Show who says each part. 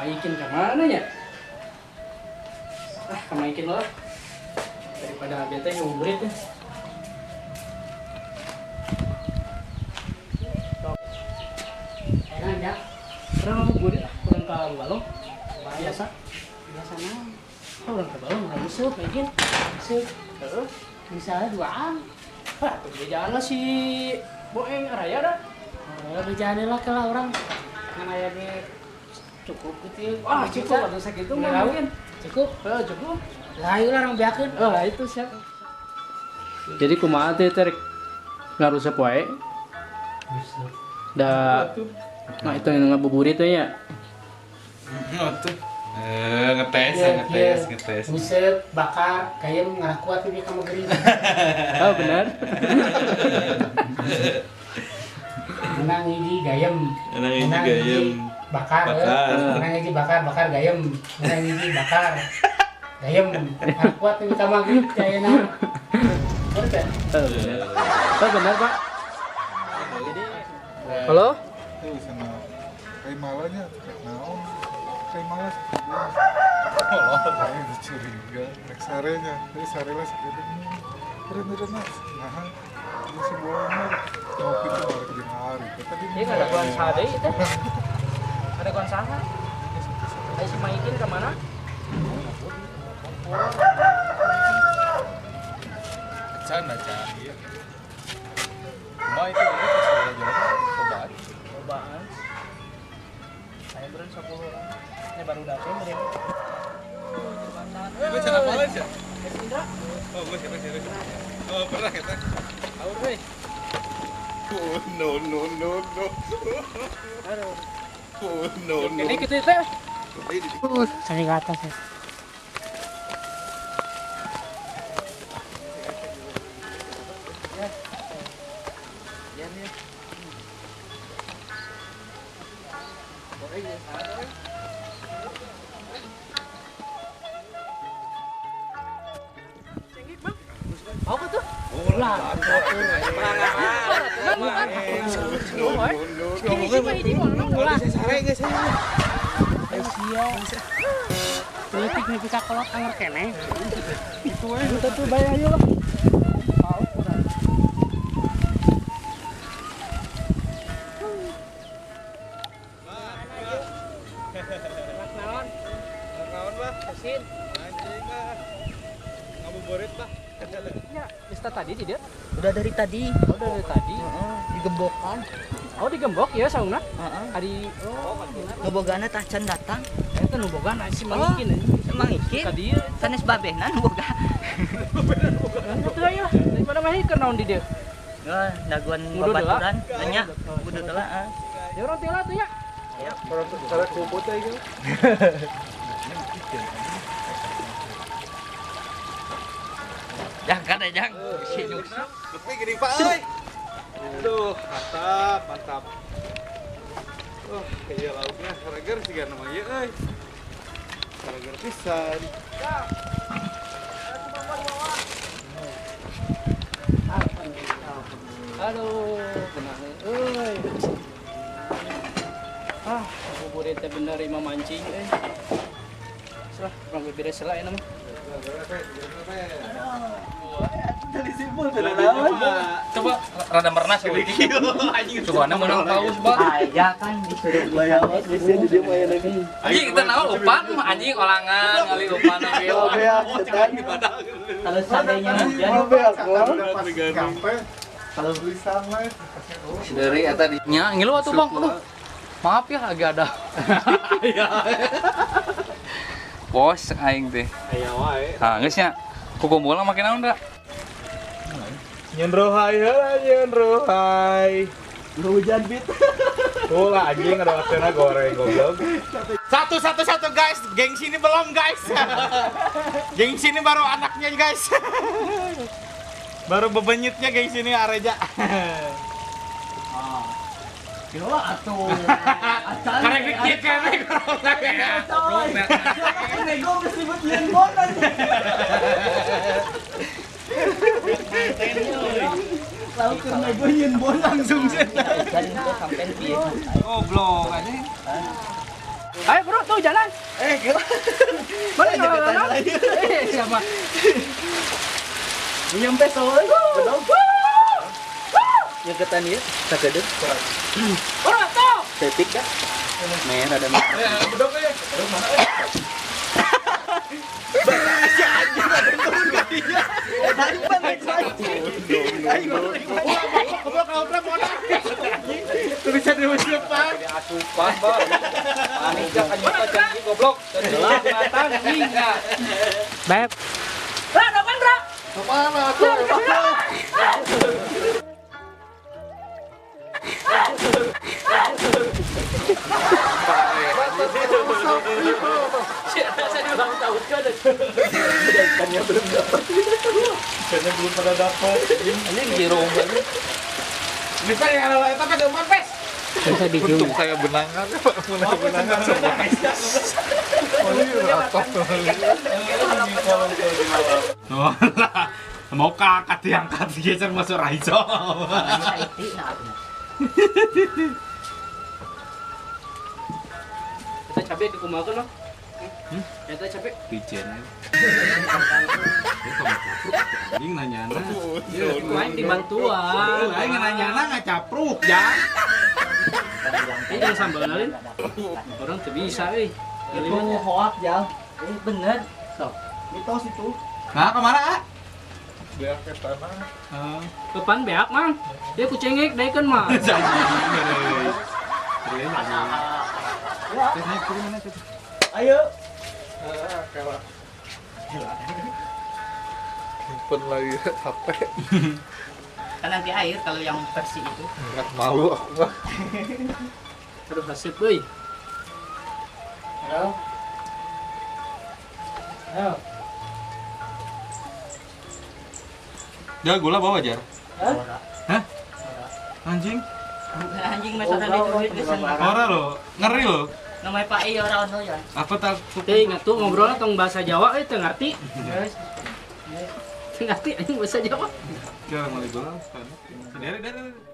Speaker 1: Maikin ke mana ya? Ah, ke Maikin lah. Daripada bete ngabuburit ya.
Speaker 2: Enak ya.
Speaker 1: Kurang ngabuburit ah, kurang ke balong. Biasa.
Speaker 2: Biasa mah.
Speaker 1: Oh, urang ke balong, urang nguseup Maikin.
Speaker 2: Nguseup.
Speaker 1: Heeh.
Speaker 2: Misalnya duaan.
Speaker 1: Hah, tuh bejaan lah si Boeng Raya dah.
Speaker 2: Oh, bejaan lah kalau orang ngan aya ge cukup gitu.
Speaker 1: Wah, cukup atuh sakitu mah mungkin.
Speaker 2: Cukup?
Speaker 1: Heeh, cukup.
Speaker 2: Lah ayo lah urang beakeun.
Speaker 1: Oh, itu siap. Jadi kumaha teh teh ngarusep wae?
Speaker 2: Rusep.
Speaker 1: Da nah itu yang ngabuburit teh nya.
Speaker 3: Atuh. Ngetes, ya, ngetes, ngetes.
Speaker 2: Nguseup, bakar, gayem ngarah kuat ini kamu gering.
Speaker 1: Oh, benar.
Speaker 2: Menang hiji gayem.
Speaker 3: Menang hiji gayem.
Speaker 2: Bakar, menang hiji bakar, bakar gayem. Menang hiji bakar. Gayem. Ngarah kuat ini kamu gering gayena. Bener.
Speaker 1: Oh, benar. Oh, benar, Pak. Jadi halo?
Speaker 4: Tuh sama kayak malanya naon. Kayak malas. Oh, itu curiga. Nek sarenya, jadi sarela segitu. Keren-keren mas. Nah, ini si bola ngopi tuh balik di hari. Tadi
Speaker 1: ini ada kawan sade itu. Ada kawan saha. Ayo si Maikin ke mana?
Speaker 3: Kecan aja. Iya. Cuma itu ini pas jalan cobaan.
Speaker 1: Cobaan. Saya beren 10 orang. Ini baru datang dari.
Speaker 3: Ini cara apa aja?
Speaker 1: Indra.
Speaker 3: Oh, gue siapa siapa. Oh, pernah kita.
Speaker 1: Aur euy.
Speaker 4: Oh, no no no no.
Speaker 1: Aduh.
Speaker 4: Oh, no no.
Speaker 1: Ini kita teh.
Speaker 2: Sampai ke atas ya.
Speaker 1: Apa tuh?
Speaker 4: Lah,
Speaker 2: Leutik nepi ka kolot anger keneh.
Speaker 1: Itu we, tuh bae ayo lah. Naon?
Speaker 3: Naon, Bah?
Speaker 1: Kesin.
Speaker 3: Anjing lah. Ngabuburit lah.
Speaker 1: Ya, bisa tadi tidak?
Speaker 5: Udah dari tadi.
Speaker 1: Oh, udah dari tadi.
Speaker 5: Heeh, digembokan.
Speaker 1: Oh, digembok ya sauna?
Speaker 5: Heeh.
Speaker 1: Ari oh,
Speaker 5: nu bogana tah can datang.
Speaker 1: Eta nu bogana si Mang Ikin.
Speaker 5: Mang Ikin.
Speaker 1: Ka dieu
Speaker 5: sanes babehna nu boga.
Speaker 1: Atuh aya lah. Daripada mah keur naon di dieu?
Speaker 5: Wah, daguan babaturan nya. Kudu heula.
Speaker 1: Ya urang teh lah tuh ya.
Speaker 5: Ya,
Speaker 4: cara kumpul teh ieu.
Speaker 5: Jang kan jang.
Speaker 3: Tapi gini Pak euy. Aduh, mantap, mantap. Oh, iya lauknya sareger siga nama ieu euy. Sareger pisan.
Speaker 1: Aduh, benar euy. Ah, ngabuburit teh bener imah mancing euy. Serah, urang beberes heula aya mah.
Speaker 6: Coba rada mernas ya. Coba menang paus, Bang.
Speaker 5: Aya kan disuruh
Speaker 6: anjing kita naon upan anjing olangan kali upan.
Speaker 5: Kalau seandainya hujan
Speaker 4: kalau beli sunlight
Speaker 6: dari eta di nya ngilu atuh Bang. Aduh. Maaf ya agak ada. Bos aing teh.
Speaker 3: Aya wae.
Speaker 6: Nah, geus nya. Kukumpul make naon da?
Speaker 3: Nyen rohai heula nyen rohai.
Speaker 5: Hujan bit.
Speaker 3: Ulah anjing ada waktunya goreng goblok. 1 1 1 guys, geng sini belum guys. Geng sini baru anaknya guys. Baru bebenyitnya geng sini Areja.
Speaker 5: Yo atuh.
Speaker 3: Karek dikit kene corona.
Speaker 5: Nego geus ribut nyeun bonan. Lauk keur nego nyeun bon langsung sih.
Speaker 3: Goblok anjing.
Speaker 1: Ayo bro, tuh jalan.
Speaker 5: Gila.
Speaker 1: Mana jalan? Siapa?
Speaker 5: Nyampe soalnya. Nyeketan ieu sakedeut.
Speaker 1: Bro, tuh.
Speaker 5: Tetik dah. Merah ada merah.
Speaker 3: Bedog euy. Bedog mana euy?
Speaker 5: Si anjing ada turun katinya. Aing
Speaker 3: Ulah masuk goblok ka ultra monak. Tulisan di depan.
Speaker 6: Asupan, Bang. Panik dah kan nyata janji goblok.
Speaker 1: Telah matang hingga. Beb. Bro, depan, bro.
Speaker 4: Kemana tuh?
Speaker 1: Saya ulang tahun kan.
Speaker 5: Ikannya belum dapat.
Speaker 4: Ikannya belum pada dapat.
Speaker 6: Ini jirong banget.
Speaker 3: Bisa yang ada eta pes umpan pes.
Speaker 2: Bisa dijum.
Speaker 4: Untung saya benangan, Pak. Mulai benangan semua. Oh iya, atap.
Speaker 3: Oh, lah. Mau kakak diangkat geser masuk raiso.
Speaker 1: Kita cabe ke kumaha mah? Eta cabe.
Speaker 6: Pijen. Anjing nanyana.
Speaker 1: Main dibantuan.
Speaker 3: Aing nanyana ngacapruk, ya.
Speaker 1: Ini yang sambal lain. Orang tuh bisa euy.
Speaker 5: Itu hoak jal. Bener.
Speaker 1: Sok.
Speaker 5: Mitos itu.
Speaker 3: Nah, kemana, ah?
Speaker 4: Beak ke tanah.
Speaker 1: Kepan beak, Mang. Dia kucengek daekeun mah.
Speaker 5: Ayo.
Speaker 4: Kalah. Simpen lagi HP.
Speaker 5: Kan nanti air kalau yang versi itu.
Speaker 4: Enggak malu aku mah.
Speaker 1: Aduh hasib euy.
Speaker 2: Halo. Halo.
Speaker 3: Ya gula bawa aja.
Speaker 2: Hah?
Speaker 3: Hah? Anjing.
Speaker 5: Bukan anjing masalah duit geus.
Speaker 3: Ora lo, ngeri lo.
Speaker 5: Namanya Pak I ora ono ya.
Speaker 3: Apa tak
Speaker 1: Teh ingat tuh ngobrol tong bahasa Jawa euy teu ngarti. Teu ngarti anjing bahasa Jawa.
Speaker 3: Kira mulai gula. Dari.